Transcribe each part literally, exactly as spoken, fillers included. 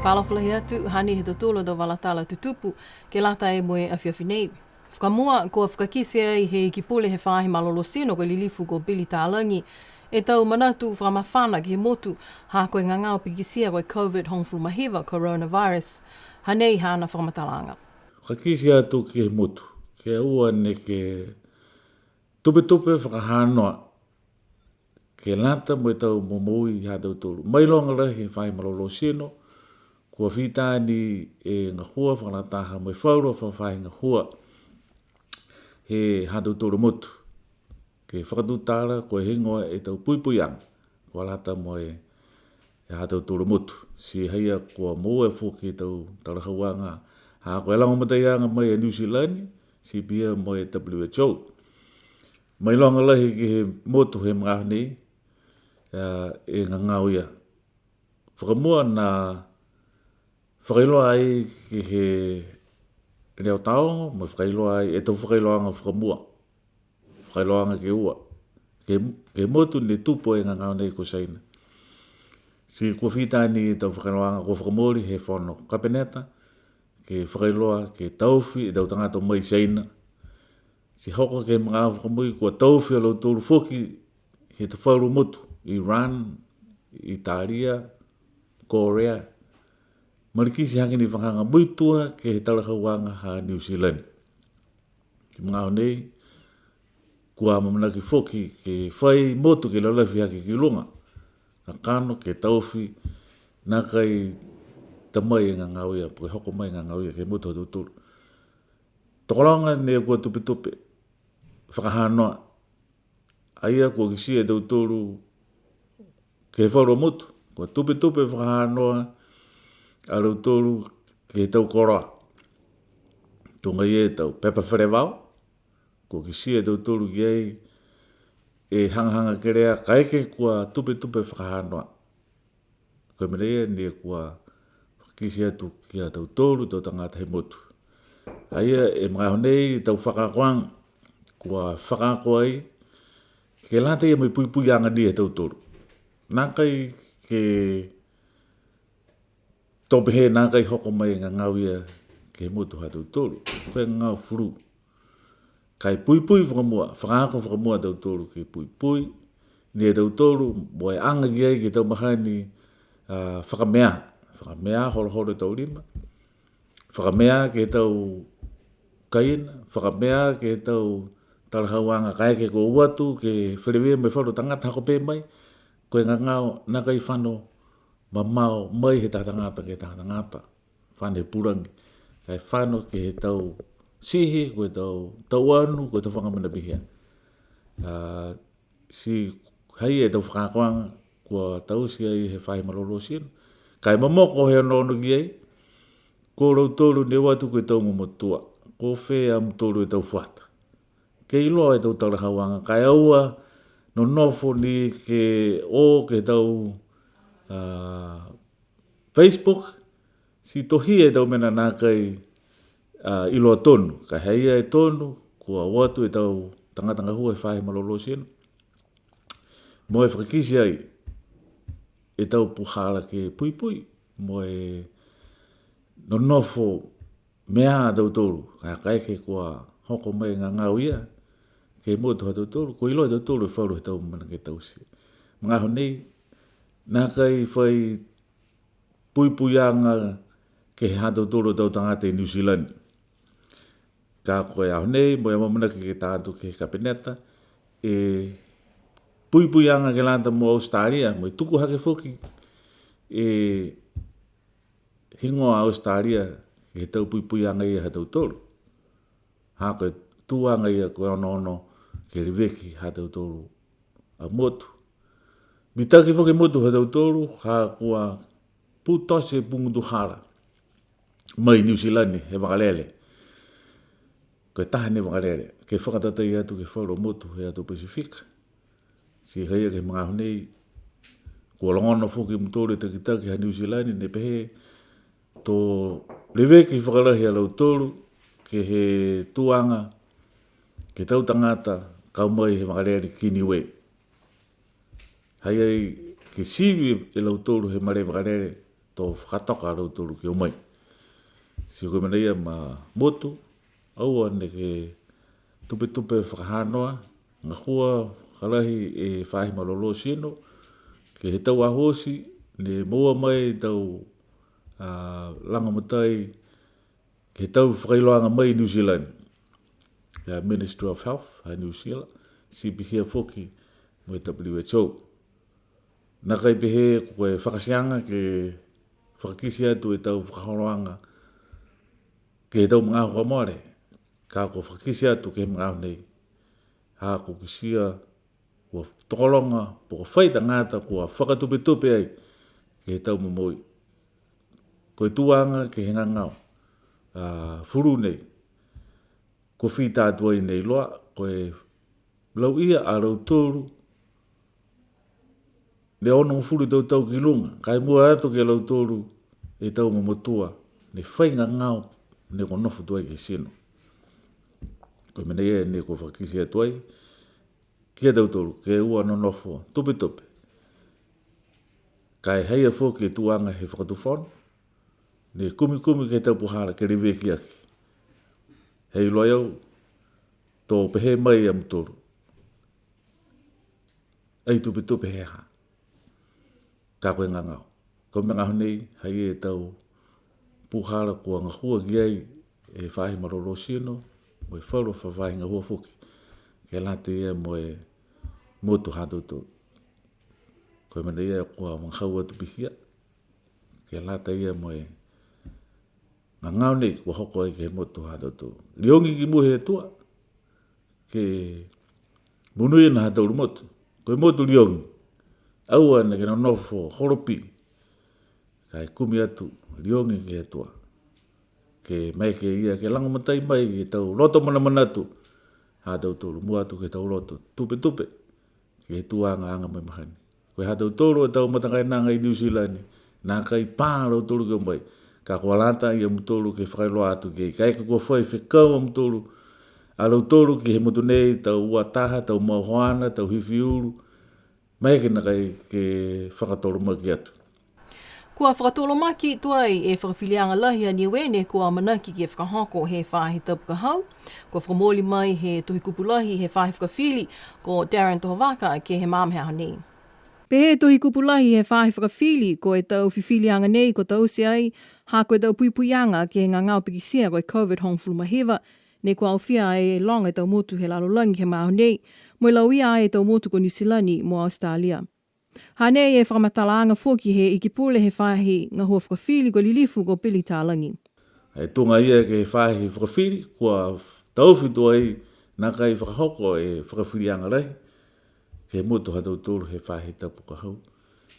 Fakaalofa lahi atu, hanei e tau tala, tau vala tala tutupu ke lata mo e afiafi nei. Fakamua, kua fakakite ai he Iki Pule he Faahi Malolō Tino ko e Lilifu ko Billy Talagi e tau manatu fakamafana ke he motu, ha ko e gagao pikitia ko e COVID hogofulu ma hiva coronavirus. Hanei haana fakamatalaaga. Fakakite atu ke he motu, ke ua neke tupetupe fakahanoa ke lata mo e tau momoui ha tautolu. Mailoga lahi he Faahi Malolō Tino, kua fita ni e gahua fakalataha mo e falu a fa-, faahi gahua he ha tautolu motu. Ke fakatutala ko e heigoa e tau puipuiaga kua lata mo e ha tautolu motu. Ti haia kua moua foki e tau talahauaga, ha ko e lagomataiaga mai a Niu Silani, ti pihia mo e W H O. Mailoga lahi ke he motu he magaaho nei, a, e gagao ia. Fakamua na fakailoa ai ke he leo taogo, mo e fakailoa ai e tau fakailoaga fakamua. Fakailoaga ke ua. Ke, ke he motu ne tupu e gagao nei ko Saina. Ti kua fita ni e tau fakailoaga kua fakamooli he fono Kapeneta, ke fakailoa, ke taofi e tau tagata mai Saina. Ti hoko ke he magaaho fakamui kua taofi a lautolu foki he tau falu motu, Iran, Italia, Korea. Malikiti hake ni fakahaga muitua ke he talahauaga ha Niu Silani. Ke he magaaho nei, kua amaamanaki foki ke fai motu ke lalafi hake ki luga. Kakano ke taofi, nākai ta mai e gagao ia, po ke hoko mai e gagao ia ke he motu ha tautolu. Tokologa ne kua tupetupe fakahanoa. A ia kua kitia e tautolu ke he falu a motu, kua tupetupe fakahanoa a lautolu ke he tau koloa. Tuga ia e tau pepa fale vao, kua kitia e tautolu ki ai e hagahaga kelea, kaeke kua tupetupe fakahanoa. Ko e mena ia ne kua fakakite atu ki a tautolu tau tagata he motu. A ia e magaaho nei tau fakaakoaga, kua fakaako ai, ke lata ia mo e puipuiaga ni he tautolu. Nākai ke to pehē nākai hoko mai e gagao ia ke he motu ha tautolu. Ko e gagao flu. Ka e puipui fakamua, fakaako fakamua a tautolu ke puipui, ni a tautolu, mo e aga ki ai ke he tau mahani, a, fakamea, fakamea holoholo e tau lima, fakamea ke he tau kaina, fakamea ke he tau talahauaga kaeke kua o atu ke feleveia mo e falu tagata ha ko e pehē mai, ko e gagao nākai fano mamao mai he taha tagata ke he taha tagata. Fano he pulagi. Ka e fano ke he tau sihi, ko e tau, tau anu, ko e tau faga mena pihia. A, ti haia e tau fakaakoaga, kua taute ai he faahi malolō tino. Ka e momoko he onoono ki ai, ko lautolu ne o atu ko e tau momotua. Ko fē a mutolu e tau fuata. Ke iloa e tau talahauaga, ka e aua nonofo ni ke o ke he tau, a, Facebook, ti tohia e tau mena nākai, a, iloa tonu. Ka e haia e tonu, kua o atu e tau tagata gahua he faahi malolō tino. Mo e fakakite ai e tau puhala ke puipui, mo e nonofo mea a tautolu, ka kaeke kua hoko mai e gagao ia ke he motu ha tautolu, kua iloa e tautolu e falu he tau mena ke taute. Magaaho nei, nākai fai puipuiaga ke he ha tautolu a tau tagata i Niu Silani. Ka ko e aho nei, mo e amaamanaki ke ta atu ke he Kapeneta, e puipuiaga ke lata mo Australia, mo e tuku hake foki e higoa Australia ke he tau puipuiaga ia ha tautolu. Ha ko e tuaga ia ko e onoono ke leveki ha tautolu a motu. Mitaki foki e motu ha tautolu, ha kua putose e pugutu hala mai Niu Silani he vakalele. Ko e taha ni e vakalele, ke fakatatai atu ke he falu a motu he atu Pasifika. Ti haia ke he magaaho nei, kua logona foki e mutolu e takitaki ha Niu Silani ne pehē, to leveki fakalahi a lautolu ke he tuaga ke he tau tagata kau mai he vakalele ki Niue. Haia ke sivi e lautolu he malē vakalele to fakatoka a lautolu ke o mai. Ti ko e mena ia ma motu, aua neke tupetupe fakahanoa, gahua fakalahi e faahi malolō tino, ke he tau aho oti, ne moua mai tau, a, lagomatai, ke he tau fakailoaga mai New Zealand. Ke he Ministry of Health, ha New Zealand, ti pihia foki mo e W H O. Nākai pehē ko e fakatiaga ke fakakite atu e tau fakaholoaga ke he tau magaaho kua mole, ka kua fakakite atu ke he magaaho nei. Ha kua kitia, kua tokologa, po kua fai tagata, kua fakatupetupe ai ke he tau momoui. Ko e tuaga ke he gagao, a, fulu nei. Kua fita atu ai nei loa, ko e lauia a lautolu, ne onogofulu tau tau ki luga, ka e mua atu ki a lautolu e tau mamatua, ne fai gagao, ne kua nofo tuai ke he tino. Ko e mena ia ne kua fakakite atu ai, ki a tautolu, ke ua nonofo tupetupe. Ka e ha ia foki e tuaga he fakatufono, ne kumikumi ke he tau puhala ke leveki aki. He iloa e au, to pehē mai a mutolu, ai tupetupe he ha. Ka ko e gagao. Ko e magaaho nei, ha ia e tau puhala kua gahua ki ai e faahi malolō tino, mo e falu a faahi gahua foki. Ke lata ia mo e motu ha tautolu. Ko e mena ia kua vagahau atu pihia. Ke lata ia mo e gagao nei kua hoko ai ke he motu ha tautolu. Liogi ki mua he Atua, ke monuina ha tautolu motu. Ko e motu liogi. Aua neke nonofo holopi. Ka e kumi atu, liogi ke he Atua. Ke maeke ia, ke lagomatai mai, ke he tau loto manamanatu. Ha tautolu mua atu ke he tau loto tupetupe. Ke he tuaga aga mai mahani. Ko e ha tautolu a tau matakainaga i New Zealand, nākai pā a lautolu ke o mai. Ka kua lata ia mutolu ke fakailoa atu ke, kaeke kua fai fekau a mutolu, a lautolu ke he motu nei, tau ua taha, tau mau hoana, tau hifi ulu, maeke nākai ke fakatolomaki atu. Kua fakatolomaki tuai e fakafiliaga lahi a Niue ne kua amanaki ke fakahoko he faahi tapu ka hau. Kua fakamooli mai he tohi kupu lahi he faahi fakafili ko Darren Tohovaka ke he magaaho nei. Pehē e tohi kupu lahi he faahi fakafili ko e tau fifiliaga nei kua taute ai, ha ko e tau puipuiaga ke he gagao pikitia ko e COVID hogofulu ma hiva, ne kua aofia e loga e tau motu he lalolagi he magaaho nei, mo e lauia e tau motu ko Niu Silani mo Australia. Hanei e fakamatalaaga foki he Ikipule he faahi gahua fakafili ko e Lilifu ko Pili Talagi. E tuga ia ke he faahi fakafili, kua taofi tuai nākai fakahoko e fakafiliaga lahi, ke he motu ha tautolu he faahi tapu ka hau.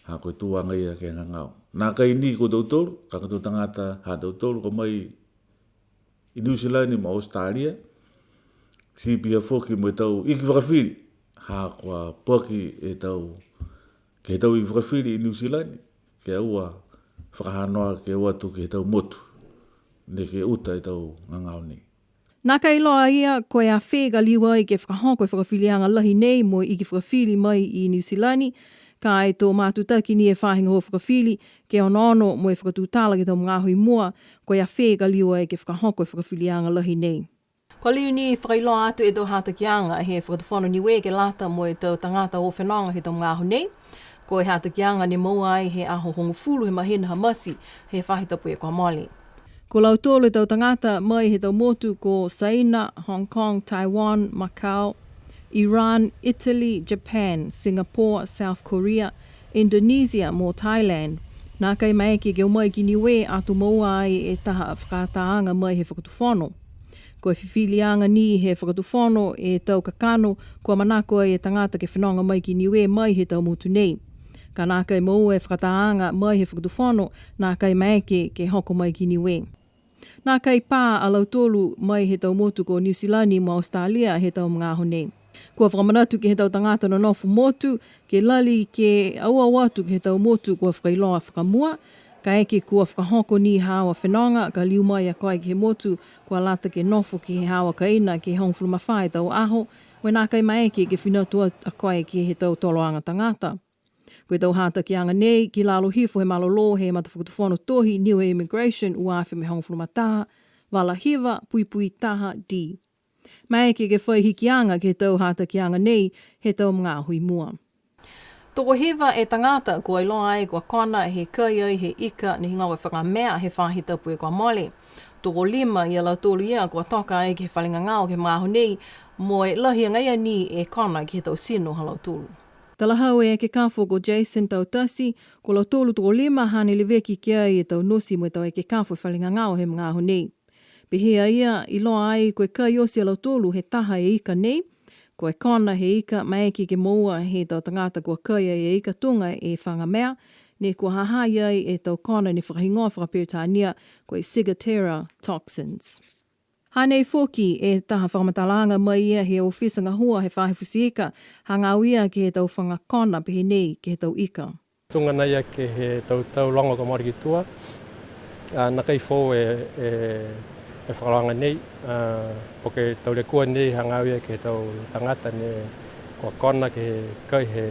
Ha ko e tuaga ia ke he gagao. Nākai ni ko tautolu, ka ko e tau tagata ha tautolu, ko e mai i Niu Silani mo Australia, ti pihia foki mo e tau iki fakafili, ha kua poaki e tau, ke he tau iki fakafili i Niu Silani, ke ua fakahanoa ke o atu ke he tau motu, neke uta e tau gagao nei. Nākai iloa a ia, ko e a fē ka liu ai ke fakahoko e fakafiliaga lahi nei mo e iki fakafili mai i Niu Silani, ka e to matutaki ni e faahi gahua fakafili, ke onoono mo e fakatutala ke he tau magaaho i mua, ko e a fē ka liu ai ke fakahoko e fakafiliaga lahi nei. Kua liu ni fakailoa atu e tau hatakiaga he Fakatufono Niue ke lata mo e tau tagata o fenoga he tau magaaho nei. Ko e hatakiaga ne moua ai he aho hogofulu he mahina ha Mati he faahi tapu kua mole. Ko lautolu e tau tagata mai he tau motu ko Saina, Hong Kong, Taiwan, Macau, Iran, Italy, Japan, Singapore, South Korea, Indonesia mo Thailand. Nākai maeke ke o mai ki Niue ato moua ai e taha fakaatāaga mai he Fakatufono. Ko e fifiliaga ni he Fakatufono e tau kakano kua manako ai e tagata ke fenoga mai ki Niue mai he tau motu nei. Ka nākai moua e fakaatāaga mai he Fakatufono, nākai maeke ke hoko mai ki Niue. Nākai pā a lautolu mai he tau motu ko Niu Silani mo Australia he tau magaaho nei. Kua fakamanatu ke he tau tagata nonofo motu, ke lali ke aua atu ke he tau motu kua fakailoa fakamua, kaeke kua fakahoko ni haau a fenoga, ka liu mai a koe ke he motu, kua lata ke nofo ke he haau a kaina ke hogofulu ma fā e tau aho, mo e nākai maeke ke fina atu a koe ke he tau toloaga tagata. Ko e tau hatakiaga nei, ki lalo hifo he malolō he matafakatufono tohi Niue Immigration ua afe mo e hogofulu ma taha, vala hiva, puipui taha D. Maeke ke fai hikiaga ke he tau hatakiaga nei he tau magaaho i mua. Tokohiva e tagata kua iloa ai kua kona he kai ai he ika ne higoa ko e fagamea he faahi tapu kua mole. Tokolima ia lautolu ia kua toka ai ke he fale gagao ke he magaaho nei, mo e lahi agaia ni e kona ke he tau tino ha lautolu. Talahau e ekekafo ko Jason Tautasi, ko lautolu tokolima hane leveki ki ai e tau nosi mo e tau ekekafo he fale gagao he magaaho nei. Pehē a ia, iloa ai ko e kai oti a lautolu he taha e ika nei, ko e kona he ika maeke ke moua he tau tagata kua kai ai e ika tuga e fagamea, ne kua ha ha i ai e tau kona ne fakahigoa fakaperitania ko e ciguatera toxins. Hanei foki e taha fakamatalaaga mai ia he ofisa gahua he faahi futi ika, hagaao ia ke he tau faga kona pehē nei ke he tau ika. Tuga nai a ke he tau tau loga kua mole ki tua, a, nakai foou e, e, e fakaloaga nei, a, po ke tau lekua nei hagaao ia ke he tau tagata ne kua kona ke he kai he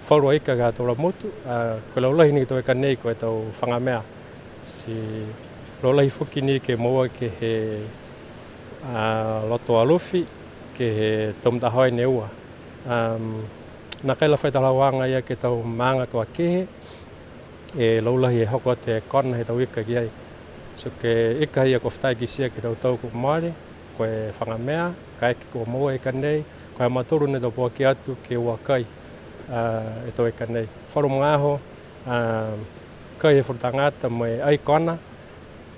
falu a ika ke he ha tautolu a motu, a, ko e laulahi ni ke he tau ika nei ko e tau fagamea. Ti laulahi foki ni ke moua ke he, a, loto alofi, ke he tau matahoe ne ua. Um, nakai la fai talahauaga ia ke he tau maaga kua kehe, e laulahi e hoko atu e kona he tau ika ki ai. So ko e ika ia kua fita kitia ke he tau tau kua mole, ko e fagamea, kaeke kua moua e ika nei, ko e ha mautolu ne tau poaki atu ke ua kai, a, e tau ika nei. Falu magaaho, a, kai he falu tagata mo e ai kona,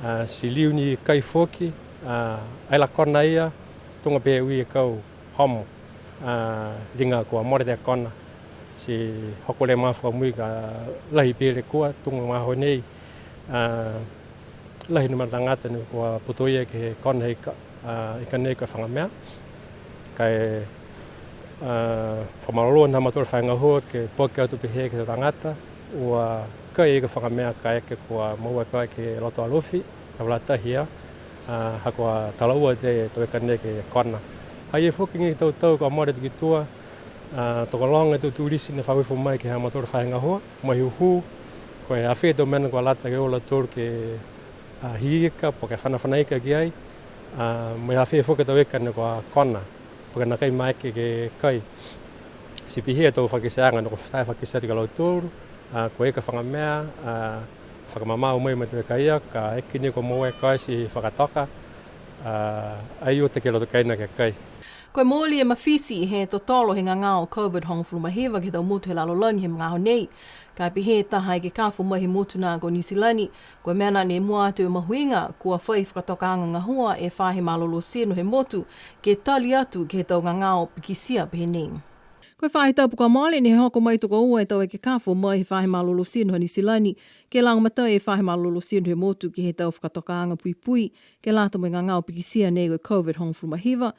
a, ti liu ni kai foki, a, ai la kona ia, tuga pehē ui e kau homo, a, liga kua mole e kona. Ti hoko leva fakamui ka lahi pehē e lekua, tuga he magaaho nei, a, lahi e numela tagata ne kua putoia ke he kona he ika, a, ika nei ko e fagamea. Ka e, a, fakamalolō ni ha mautolu faahi gahua ke poaki atu pehē ke he tagata, ua kai e ika fagamea kaeke kua moua e ika ke he loto alofi, taha vala tahi ia, a, ha kua talaua e tau ika nei ke kona. Ha i ai foki ni e tau tau kua mole atu ki tua, a, tokologa e tau tulisi ne fakahifo mai ke he ha mautolu faahi gahua, mo e hūhū, ko e ha fē e tau mena kua lata ke o lautolu ke, a, hī ika, po ke fanafana ika ki ai, a, mo e ha fē foki e tau ika ne kua kona, po ke nakai maeke ke kai. Ti pihia e tau fakakiteaga ne kua fita fakakite atu ki a lautolu, a, ko e ika fagamea, a, fakamamao mai mo e tau ika ia, kaeke ni kua moua e kai ti fakatoka, a, ai uta ke he loto kaina ke kai. Ko e mooli e mafiti he totolo he gagao COVID hogofulu ma hiva ke he tau motu he lalolagi he magaaho nei. Ka e pehē e taha ekekafo mai he motu na ko Niu Silani, ko e mena ne mua atu e mahuiga, kua fai fakatokaaga gahua e faahi malolō tino he motu, ke tali atu ke he tau gagao pikitia pehē nei. Ko e faahi tapu kua mole ne hoko mai tokoua e tau ekekafo mai he faahi malolō tino ha Niu Silani, ke lagomatai e faahi malolō tino he motu ke he tau fakatokaaga puipui, ke lata mo e gagao pikitia nei ko e COVID hogofulu ma hiva,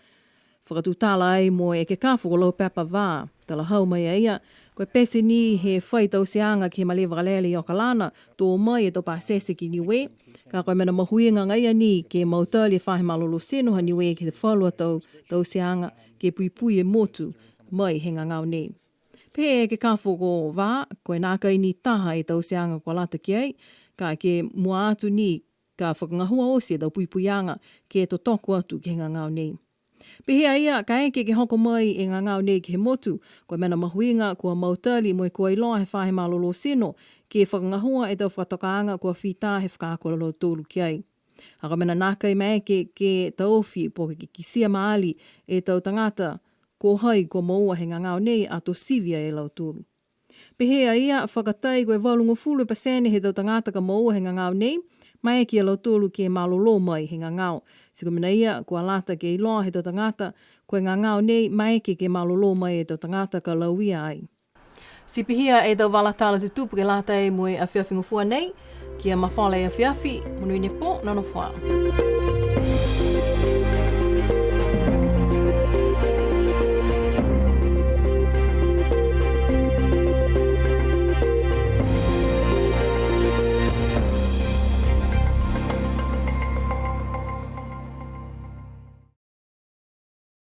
fakatutala ai mo e ekekafo ko Laupepa Vā. Talahau mai a ia, ko e pete ni he fai tauteaga ke he malē vakalele i Okalana, to mai e tau pasese ki Niue. Ka ko e mena mahuiga agaia ni ke mautali e faahi malolō tino ha Niue ke he falu a tau tauteaga ke puipui e motu mai he gagao nei. Pehē e ekekafo ko Vā, ko e nākai ni taha e tauteaga kua lata ki ai, ka ke mua atu ni ka fakagahua oti e tau puipuiaga ke totoko atu ke he gagao nei. Pehē a ia, kaeke ke hoko mai e gagao nei ke he motu, ko e mena mahuiga kua mautali mo e kua iloa he faahi malolō tino, ke fakagahua e tau fakatokaaga kua fita he fakaako a lautolu ki ai. Ha ko e mena nākai maeke ke taofi po ke kitia maali e tau tagata ko hai kua moua he gagao nei ato sivi e lautolu. Pehē a ia, fakatai ko e valugofulu pasene he tau tagata ka moua he gagao nei, maeke a lautolu ke malolō mai he gagao. Ti ko e mena ia, kua lata ke iloa he tau tagata, ko e gagao nei, maeke ke malolō mai e tau tagata ka lauia ai. Ti pihia e tau vala tala tutupu ke lata mo e afiafi gofua nei, kia mafola e afiafi, monuina e pō, nonofo ā.